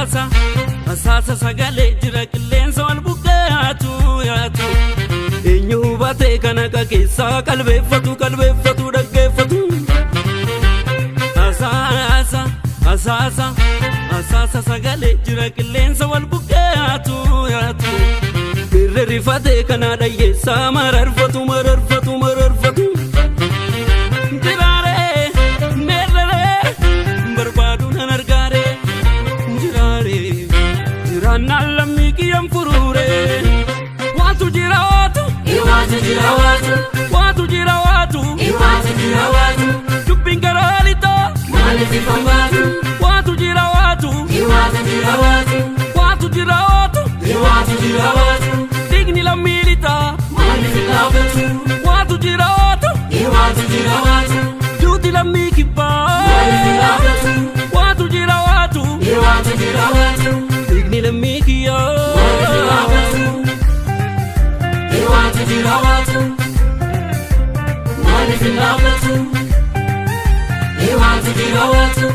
Asaasa asaasa sagalee jira qilleensa wal buqqee yaatu. Eenyu hubatee kana keessaa qalbeeffatu qalbeeffatu dhaggeeffatu. Asaasa asaasa asaasa sagalee jira qilleensa wal buqqee yaatu. Birri rifatee kana dhayyeessaa mararfatu mararfatu mararfatu. Jiraaree meerree barbaadu nan argaaree jiraaree jiraannaan lammii kiyyaan furuuree. Waatu jira waatu. Iwaatu jira waatu. Waatu jira waatu. Iwaatu jira waatu. Dubbiin garaa lixaa. Maaliif ifaan baatu? Waatu jira waatu. Iwaatu jira waatu. Waatu jira waatu. Iwaatu jira waatu. Dhiigni lammii lixaa. Maaliif hin dhaabbatu? Waatu jira waatu. Iwaatu jira waatu. Duuti lammii kibbaa. Maaliif hin dhaabbatu? Waatu jira waatu. Iwaatu jira waatu. Dhiigni lammii kiyyaa. Maaliif hin dhaabbatu? Iwaatu jira waatu. Maaliif hin dhaabbatu? Iwaatu jira waatu.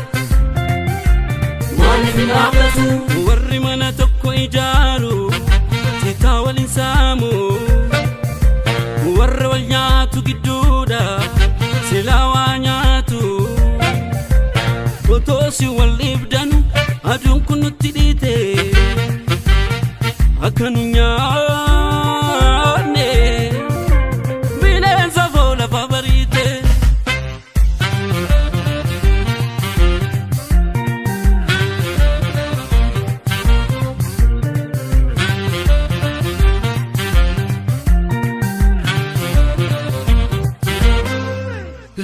Maaliif hin dhaabbatu? Warri mana tokko ijaaru citaa waliin saamu. Warra wal nyaatu gidduudha silaa waa nyaatu. Otoo si wal dhiibdanu aduun kun nutti dhiite. Akka nu nyaanne bineensa foo lafa bariite.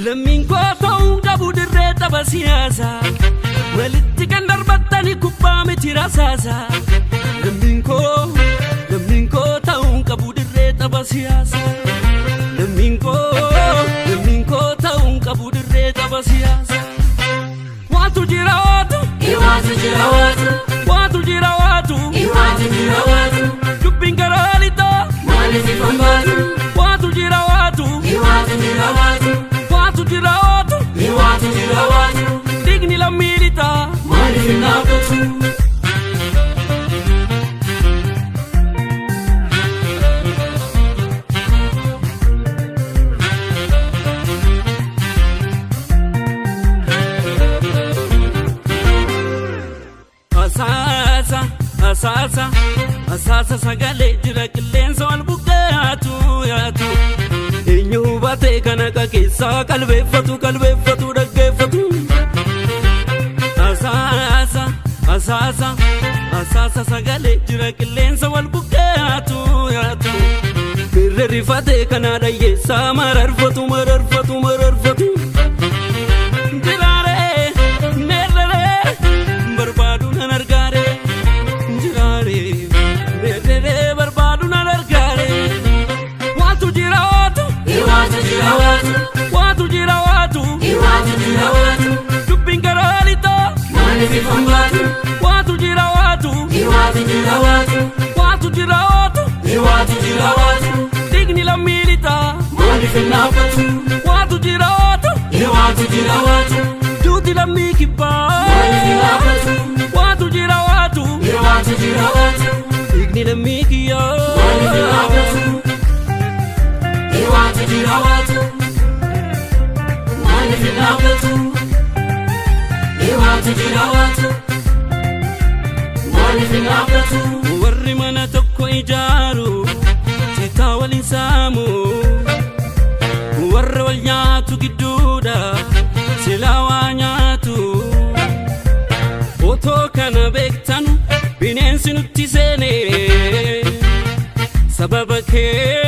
Lammiin koo ta'uu dhabuu dirree tapha siyaasaa. Walitti kan darbattani kubbaa miti rasaasaa. Lammiin koo ta'uu qabu dirree tapha siyaasaa. Lammiin koo ta'uu qabu dirree tapha siyaasaa. Waatu jira waatu. Iwaatu jira waatu. Waatu jira waatu. Iwaatu jira waatu. Dubbiin garaa lixaa. Maaliif ifaan baatu? Waatu jira waatu. Iwaatu jira waatu. Waatu jira waatu. Iwaatu jira waatu. Dhiigni lammii lixaa. Maaliif hin dhaabbatu? Asaasa asaasa asaasa sagalee jira qilleensa wal buqqee yaatu. Eenyu hubatee kana keessaa qalbeeffatu qalbeeffatu dhaggeeffatu. Asaasa asaasa asaasa sagalee jira qilleensa wal buqqee yaatu. Birri rifatee kana dhayyeessaa mararfatu mararfatu mararfatu. Jiraaree meerree barbaadu nan argaaree jiraaree meerree barbaadu nan argaaree. Waatu jira waatu. Iwaatu jira waatu. Waatu jira waatu. Iwaatu jira waatu. Dubbiin garaa lixaa. Maaliif ifaan baatu? Waatu jira waatu. Iwaatu jira waatu. Waatu jira waatu. Iwaatu jira waatu. Dhiigni lammii lixaa. Maaliif hin dhaabbatu? Waatu jira waatu. Iwaatu jira waatu. Duuti lammii kibbaa. Maaliif hin dhaabbatu? Waatu jira waatu. Iwaatu jira waatu. Dhiigni lammii kiyyaa. Maaliif hin dhaabbatu? Iwaatu jira waatu. Maaliif hin dhaabbatu? Iwaatu jira waatu. Maaliif hin dhaabbatu? Warri mana tokko ijaaru citaa waliin saamu. Warra wal nyaatu gidduudha silaa waa nyaatu. Otoo kana beektanu bineensi nutti seene. Sababa kee.